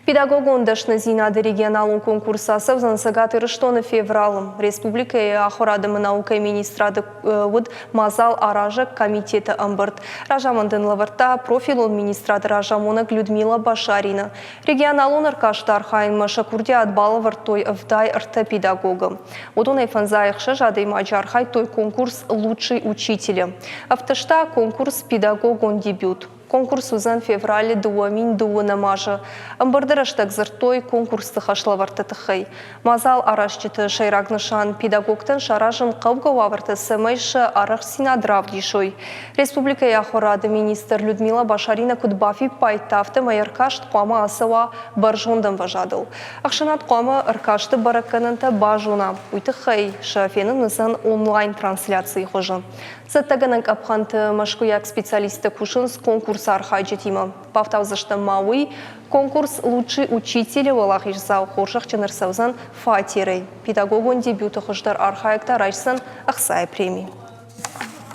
Педагогон дӕсныдзинады регионалон конкурс ацӕудзӕн Цӕгат Ирыстоны февралы. Республикӕйы ахуырады ӕмӕ наукӕйы министрады уыд мадзал аразӕг комитеты ӕмбырд. Разамынд ын лӕвӕрдта профилон министрады разамонӕг Людмила Башарина. Регионалон ӕркасты архайынмӕ сӕ курдиат балӕвӕрдтой 73 педагогы. Уыдонӕй 56 адӕймаджы архайдтой конкурс «Лучший учитель». Ӕвдыста конкурс «Педагогон дебют». Конкурс уыдзӕн февралы 2002 азы. Ӕмбырды рӕстӕг дзырдтой конкурсты хӕслӕвӕрдты тыххӕй. Мадзал аразджыты сӕйраг нысан педагогтӕн саразын хъӕугӕ уавӕртӕ, цӕмӕй сӕ арӕхстдзинад равдисой. Республикӕйы ахуырады министр Людмила Башарина куыд бафиппайдта, афтӕмӕй ӕркаст хъуамӕ ацӕуа бӕрзонд ӕмвӕзадыл. Ӕхсӕнад хъуамӕ ӕркасты бӕрӕггӕнӕнтӕ базона. Уый тыххӕй сӕ фенын уыдзӕн онлайн-трансляцийы хуызы. Цӕттӕгӕнӕн къӕпхӕнты мӕскуыйаг специалисттӕ кусынц конкурсы архайджытимӕ. Бафтаудзыстӕм ма уый, конкурс «Лучший учитель» уӕлахиздзау хорзӕхджын ӕрцӕудзӕн фатерӕй. Педагогон дебюты хуыздӕр архайӕг та райсдзӕн ӕхцайы преми.